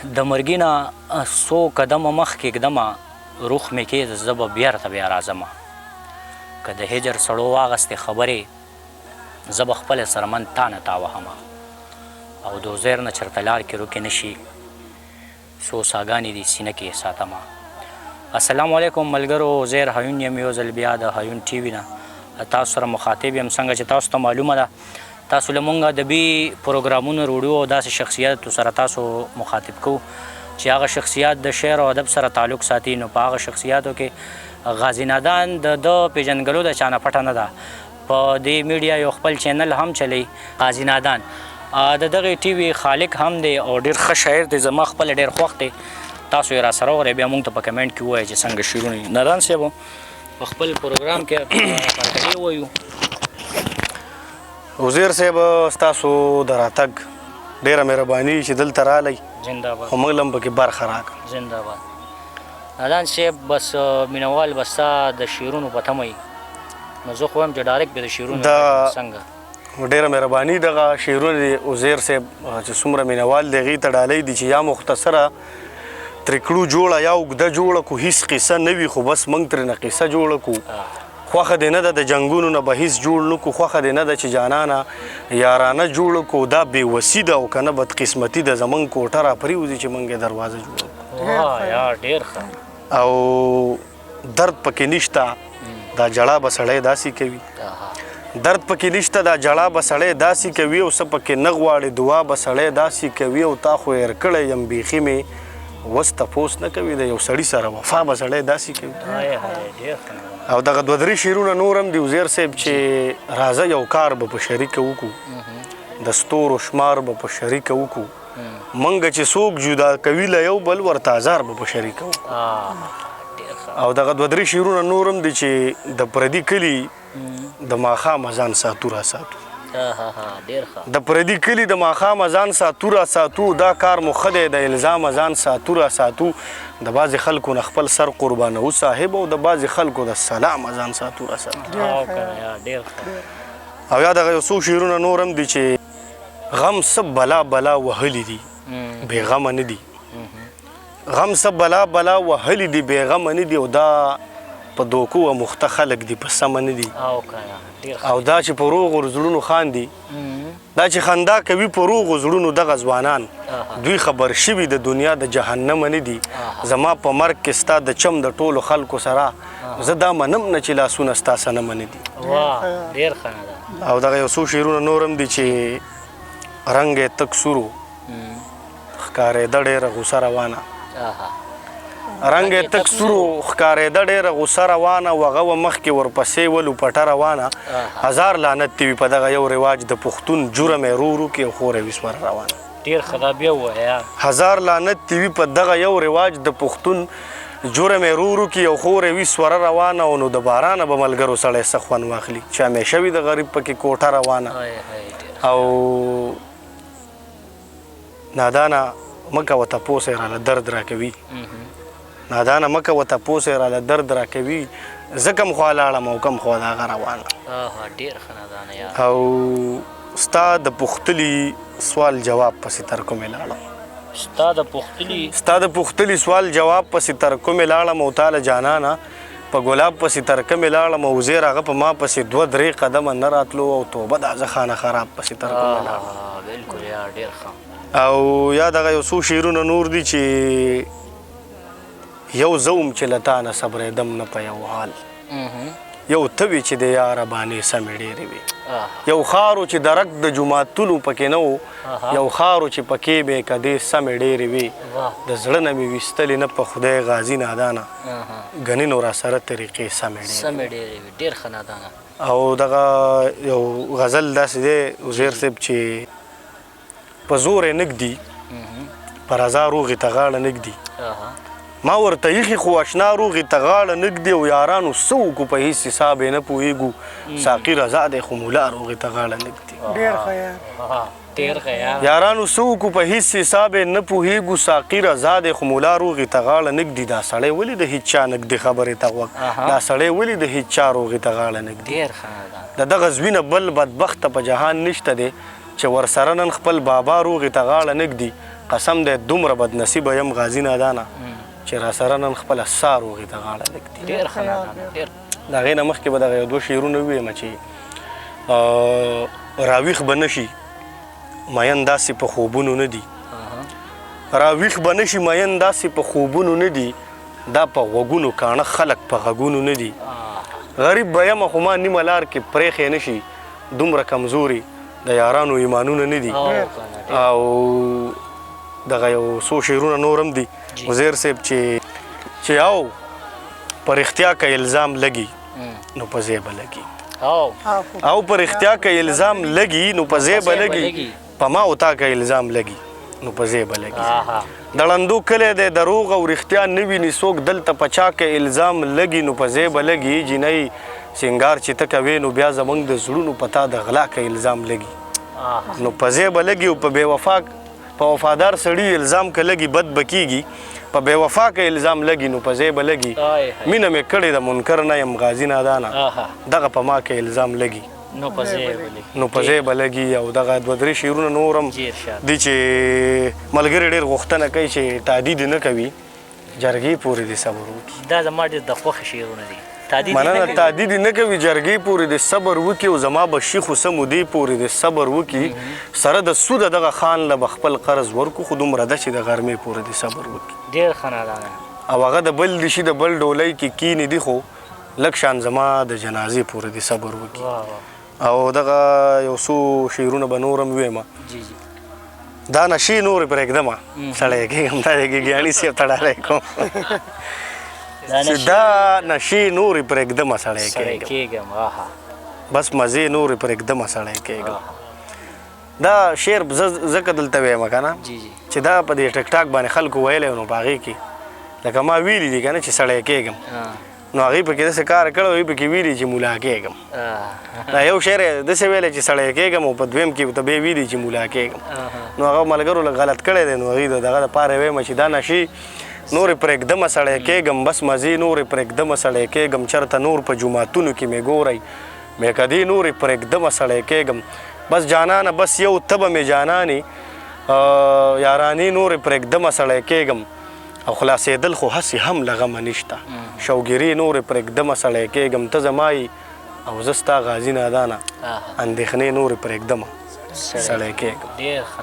د مرګي نه څو قدمه مخکې ږدمه روح مې کې زه به بیرته بیا راځمه که د هجر سړو واغستې خبرې زه به خپله څرمن تا نه تا وهمه او د عزیر نه چرته لار کې روکې نه شي څو ساګانې دي سینه کې ساتمه. السلام علیکم ملګرو عزیر هیون یم یو ځل بیا د هیون ټي وي نه تاسو سره مخاطب یم. څنګه چې تاسو ته معلومه ده تاسو له مونږه ادبي پروګرامونه روړو او داسې شخصیاتو سره تاسو مخاطب کوو چې هغه شخصیات د شعر او ادب سره تعلق ساتي. نو په هغه شخصیاتو کې غازي نادان د ده پېژندګلو د چا نه پټه نه ده. په دې میډیا یو خپل چینل هم چلی غازي نادان د دغه ټي وي خالق هم دی او ډیر ښه شاعر دی، زما خپل ډیر خوښ دی. تاسو یې را سره اورئ، بیا مونږ ته په کمنټ کې ووایئ چې څنګه شعرونه دي. نادان صاحب په خپل پروګرام کې پرتلې وایو. عزیر صاحب ستاسو د راتګ ډیره مهرباني چې دلته راغلی، زنده باد، خو موږ له هم پکې برخه راکړه. زنده باد نادان صاحب. بس مینوال بس ستا د شعرونو په تمه وي، نو زه خو وایم چې ډایرکټ به د شعرونو دا څنګه. ډیره مهرباني. دغه شعرونه دي عزیر صاحب چې څومره مینوال دی هغې ته ډالۍ دي چې یا مختصره ترې کړو جوړه یا اوږده جوړه کو، هیڅ قصه نه وي خو بس موږ ترېنه قصه جوړه کو. خوښه دې نه ده د جنګونو نه به هیڅ جوړ نه کو، خوښه دې نه ده چې جانانه یارانه جوړه کو. دا بې وسي ده او که نه بدقسمتي ده، زموږ کوټه را پرېوځي چې موږ یې دروازه جوړه کړو. واه یار ډېر ښه. او درد پکې نشته دا جړا به سړی داسې کوي، درد پکې نشته دا جړا به سړی داسې کوي، او څه پکې نه غواړي دعا به سړی داسې کوي، او تا خو هېر کړی یم بیخي مې وس تپوس نه کوي، د یو سړي سره وفا به سړی داسې کوي. او دغه دوه درې شعرونه نور هم دي عزیر صاحب چې راځه یو کار به په شریکه وکړو، د ستورو شمار به په شریکه وکړو، مونږ چې څوک جدا کوي له یو بل ورته ازار به په شریکه وکړو. او دغه دوه درې شعرونه نور هم دي چې د پردي کلي د ماښام اذان ساتو را ساتو، د پردي کلي د ماښام اذان ساتو را ساتو، دا کار مو ښه دی د الزام اذان ساتو را ساتو، د بعضې خلکو نه خپل سر قربانوو صاحب، او د بعضې خلکو د سلام اذان ساتو را ساتو. او یا دغه یو څو شعرونه نور هم دي چې غم څه بلا بلا وهلي دي بې غمه نه دي، غم څه بلا بلا وهلي دي بې غمه نه دي، او دا په دوکو اموخته خلک دي په سمه نه دي. او دا چې په روغو زړونو خاندي، دا چې خندا کوي په روغو زړونو دغه ځوانان، دوی خبر شوي د دنیا د جهنمه نه دي. زما په مرګ کې ستا د چم د ټولو خلکو سره زه دا منم نه چې لاسونه ستا صنمه نه دي. ډېر ښه. او دغه یو څو شعرونه نور هم دي چې رنګ یې تک سور و، ښکارېده ډېره غوسه روانه، رنګ یې تک سور و، ښکارېده ډېره غوسه روانه، وغه وه مخکې ورپسې وه لوپټه روانه، هزار لعنت دې وي په دغه یو رواج د پښتون، جرم یې رو رو کې او خور یې وي سوره روانه. ډېر ښه، دا بیا ووایه. هزار لعنت دې وي په دغه یو رواج د پښتون، جرم یې رو رو کې او خور یې وي سوره روانه. او نو د بارانه به ملګرو سړی څه خوند واخلي چې همیشه وي د غریب پکې کوټه روانه. او نادانه مه کوه تپوس یې راله درد راکوي، نادانه مه کوه تپوس یې راله درد راکوي، زه کوم خوا لاړم او کوم خوا د هغه روانه. ډېر ښه نادانه یار. او ستا د پوښتلي سوال جواب پسې تر کومې لاړم، ستا د پوښتلي، ستا د پوښتلي سوال جواب پسې تر کومې لاړم، او تاله جانانه په ګلاب پسې تر کومې لاړم، او عزیر هغه په ما پسې دوه درې قدمه نه راتلو، او توبه دا زه خانه خراب پسې تر کومې لاړم. بالکل یار ډېر ښه. او یا دغه یو څو شعرونه نور دي چې یو زه وم چې له تا نه صبرېدم نه په یو حال، یو ته وې چې د یاره بانې سمې ډېرې وې، یو ښار و چې درک د جوماتونو پکې نه و، یو ښار و چې پکې بې کدې سمې ډېرې وې، د زړه نه مې ویستلې نه په خدای غازي نادانه، ګنې نو راسره طریقې سمې ډېرې وې. ډېر ښه نادانه. او دغه یو غزل داسې دی عزیر صاحب چې په زور یې نه ږدي، په رضا روغې ته غاړه نه ږدي، ما ورته ایښي خو اشنا روغې ته غاړه نه ږدي، او یارانو څه وکړو په هیڅ حساب یې نه پوهېږو، ساقي رضا دی خو ملا روغې ته غاړه نه ږدي. ډېر ښه یار. ډېر ښه یار. یارانو څه وکړو په هیڅ حساب یې نه پوهېږو، ساقي رضا دی خو ملا روغې ته غاړه نه ږدي، دا سړی ولې د هیچا نه ږدي خبرې ته غوږ، دا سړی ولې د هیچا روغې ته غاړه نه ږدي. ډېر ښه. د دغه زوی نه بل بدبخته په جهان نشته دی چې ورسره نن خپل بابا روغې ته غاړه نه ږدي، قسم دی دومره بدنصیبه یم غازي نادانه چې راسره نن خپله ساه روغې ته غاړه لږ دي. ډېر ښه نادانه ډېر. د هغې نه مخکې به دغه یو دوه شعرونه ووایم چې راویښ به نه شي مین داسې په خوبونو نه دي، راویښ به نه شي مین داسې په خوبونو نه دي، دا په غوږونو کاڼه خلک په غږونو نه دي، غریب به یم خو ما نیمه لار کې پرېښی نه شي، دومره کمزوري د یارانو ایمانونه نه دي. او دغه یو څو شعرونه نور هم دي عزیر صاحب چې او په رښتیا که الزام لګي نو په ځای به لګي، او په رښتیا که الزام لګي نو په ځای به لګي، په ما او تا که الزام لګي نو په ځای به لګي. د ړندو کلی دی دروغ او رښتیا نه ویني څوک، دلته په چا که الزام لګي نو په ځای به لګي. جینۍ سینګار چې ته کوې نو بیا زمونږ د زړونو په تا د غلا که الزام لګي نو په ځای به لګي. او په بې وفا په وفادار سړي الزام که لګي بد به کېږي، په بې وفا که الزام لګي نو په ځای به لګي. مینه مې کړې ده منکر نه یم غازي نادانه، دغه په ما که الزام لګي نو په ځای به لګي، نو په ځای به لګي. او دغه دوه درې شعرونه نور هم دي چې ملګري ډېر غوښتنه کوي چې تادي دې نه کوي، جرګې پورې دې صبر وکړي. دا زما ډېر د خوښې شعرونه دي. مننه، تادي دې نه کوي جرګې پورې دې صبر وکړي، او زما به شي خو څه مودې پورې دې صبر وکړي، سره د سوده دغه خان له به خپل قرض ورکړو، خو دومره ده چې د غرمې پورې دې صبر وکړي. ډېر ښه نادانه. او هغه د بل دې شي د بل ډولۍ کې کینې دي، خو لږ شان زما د جنازې پورې دې صبر وکړي. او دغه یو څو شعرونه به نور هم ووایم. دا نشې نورې پرېږدمه سړی کېږم، دا د ګیګیاڼي صاحب ته ډالۍ کوم. چې دا نشې نورې پرېږدمه سړی کېږم، بس مزې نورې پرېږدمه سړی کېږم. دا شعر زه ځکه دلته وایم که نه چې دا په دې ټیک ټاک باندې خلکو ویلی نو په هغې کې لکه ما ویلي دي که نه چې سړی کېږم، نو هغې پکې داسې کار کړی، هغې پکې ویلي چې ملا کېږم. دا یو شعر یې داسې ویلی چې سړی کېږم، او په دویم کې ورته بیا ویلي چې ملا کېږم. نو هغه ملګرو لږ غلط کړی دی، نو هغې د دغه دپاره وایم چې دا نشې نورې پرېږدمه سړی کېږم، بس مزې نورې پرېږدمه سړی کېږم، چېرته نور په جوماتونو کې مې ګورئ مې که دې نورې پرېږدمه سړی کېږم، بس جانانه بس یو ته به مې جانانې یارانې نورې پرېږدمه سړی کېږم، او خلاصېدل خو هسې هم له غمه نشته، شوګیرې نورې پرېږدمه سړی کېږم، ته زما یې او زه ستا غازي نادانه، اندېښنې نورې پرېږدمه سړی کېږم. ډېر ښه.